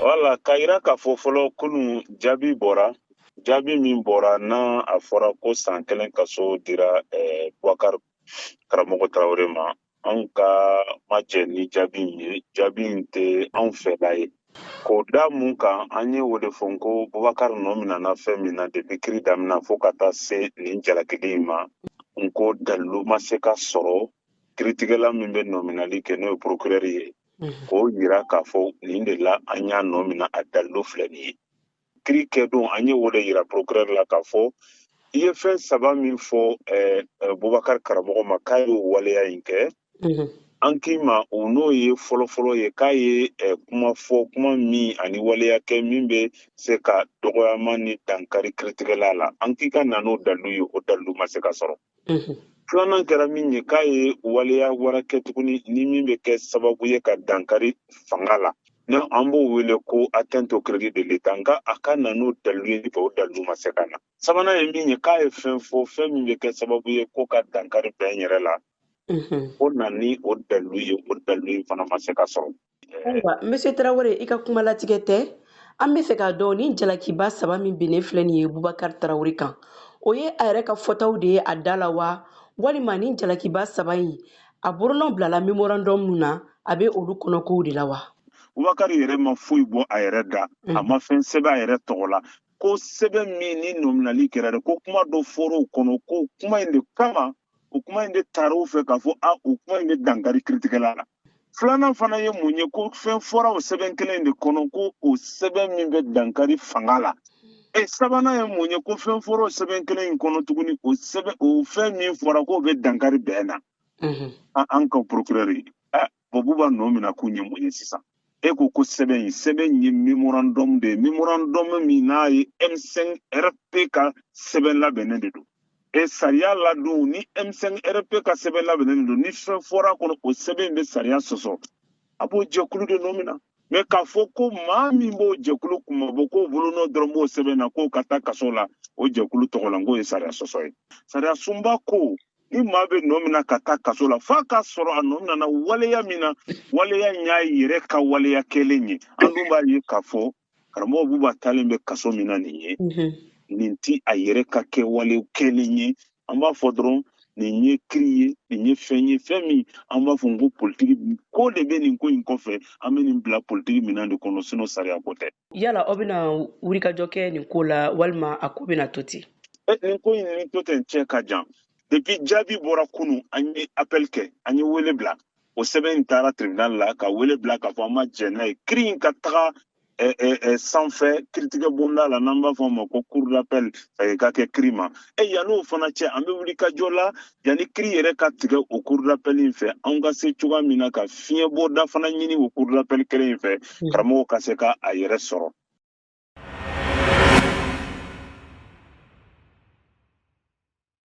Wala k'a yira k'a fɔ fɔlɔ, kunun jaabi bɔra. Jaabi min bɔra n'a a fɔra ko san 1 kaso dira Bubakari Karamɔgɔ Tarawele ma, anw ka ma jɛ ni jaabi in ye. Jaabi in tɛ anw fɛla ye. K'o da mun kan, an ye o de fɔ ko Bubakari nɔ minɛna fɛn min na depuis kiri daminɛ fo ka taa se nin jalakili in ma, n ko dalilu ma se ka sɔrɔ kiritigɛla min bɛ nɔminali kɛ, n'o ye procureur ye, k'o yira k'a fɔ nin de la an y'a nɔ minɛ, a dalilu filɛ nin ye. Kiri kɛdon, an ye o de yira procureur la k'a fɔ i ye fɛn saba min fɔ Bubakari Karamɔgɔ ma k'a y'o waleya in kɛ, an k'i ma o n'o ye fɔlɔfɔlɔ ye k'a ye kuma fɔ, kuma min ani waleya kɛ min bɛ se ka dɔgɔyama ni dankari kiritigɛla la, an k'i ka na n'o dalilu ye, o dalilu ma se ka sɔrɔ. Filanan kɛra min ye, k'a ye waleya wɛrɛ kɛ tuguni ni min bɛ kɛ sababu ye ka dankari fanga la, ni an b'o wele ko atteinte au crédit de l'État, nka a ka na n'o dalilu ye, o dalilu ma se ka na. Sabanan ye min ye, k'a ye fɛn fɔ, fɛn min bɛ kɛ sababu ye ko ka dankari bɛn yɛrɛ la, o na ni o dalilu ye, o dalilu in fana ma se ka sɔrɔ. Ayiwa, Monsieur Tarawele, i ka kuma latigɛ tɛ. An bɛ fɛ k'a dɔn, ni jalakiba saba min binnen filɛ nin ye Bubakari Tarawele kan, o ye a yɛrɛ ka fɔtaw de ye a da la wa, walima ni jalakiba saba in a bolonɔ bilala memorandum min na, a bɛ olu kɔnɔkow de la wa? Bubakari yɛrɛ ma foyi bɔ a yɛrɛ da, a ma fɛn sɛbɛn a yɛrɛ tɔgɔ la ko sɛbɛn min ni nɔminali kɛra dɛ, ko kuma dɔ fɔra o kɔnɔ, ko kuma in de kama, o kuma in de taara o fɛ k'a fɔ a o kuma in bɛ dankari kiritigɛla la. Filanan fana ye mun ye, ko fɛn fɔra o sɛbɛn kelen in de kɔnɔ, ko o sɛbɛn min bɛ dankari fanga la. E sabanan ye mun ye, ko fɛn fɔra o sɛbɛn kelen in kɔnɔ tuguni, o sɛbɛn, o fɛn min fɔra k'o bɛ dankari bɛn na. An ka procureur ye, bon, Buba nɔ minɛ k'u ye mun ye sisan? E ko ko sɛbɛn in, sɛbɛn in ye memorandum de ye, memorandum min n'a ye M5 RFP ka sɛbɛn labɛnnen de don. E sariya ladon, ni M5 RFP ka sɛbɛn labɛnnen de don, ni fɛn fɔra kɔnɔ, o sɛbɛn in bɛ sariya sɔsɔ, a b'o jɛkulu de nɔ minɛ. Mais k'a fɔ ko maa min b'o jɛkulu kunmabɔ, k'o bolonɔ dɔrɔn b'o sɛbɛn na, k'o ka taa kaso la o jɛkulu tɔgɔ la, k'o ye sariya sɔsɔ ye. Sariya sunba ko ni maa bɛ nɔ minɛ ka taa kaso la, f'a k'a sɔrɔ a nɔ minɛ waleya min na, waleya in y'a yɛrɛ ka waleya kɛlen ye. An dun b'a ye k'a fɔ karamɔgɔ Buba taalen bɛ kaso min na nin ye, nin ti a yɛrɛ ka kɛwale kɛlen ye. An b'a fɔ dɔrɔn nin ye kiri ye, nin ye fɛn ye, fɛn min an b'a fɔ ko politiki ko de bɛ nin ko in kɔfɛ. An bɛ nin bila politiki minɛn de kɔnɔ, sinon sariya ko tɛ. Yala aw bɛna wulikajɔ kɛ nin ko la, walima a ko bɛna to ten? Nin ko in ni to ten cɛ ka jan. Depuis jaabi bɔra kunun, an ye appel kɛ, an ye wele bila. O sɛbɛn in taara tribunal la ka wele bila k'a fɔ an ma jɛn n'a ye, kiri in ka taga sanfɛ kiritigɛ bonda la, n'an b'a fɔ a ma ko cour d'appel, ka kɛ kiri ma. Yan'o fana cɛ, an bɛ wuli ka jɔ la yanni kiri yɛrɛ ka tigɛ o cour d'appel in fɛ, an ka se cogoya min na ka fiɲɛ bɔda fana ɲini o cour d'appel kelen in fɛ, karamɔgɔ ka se ka a yɛrɛ sɔrɔ.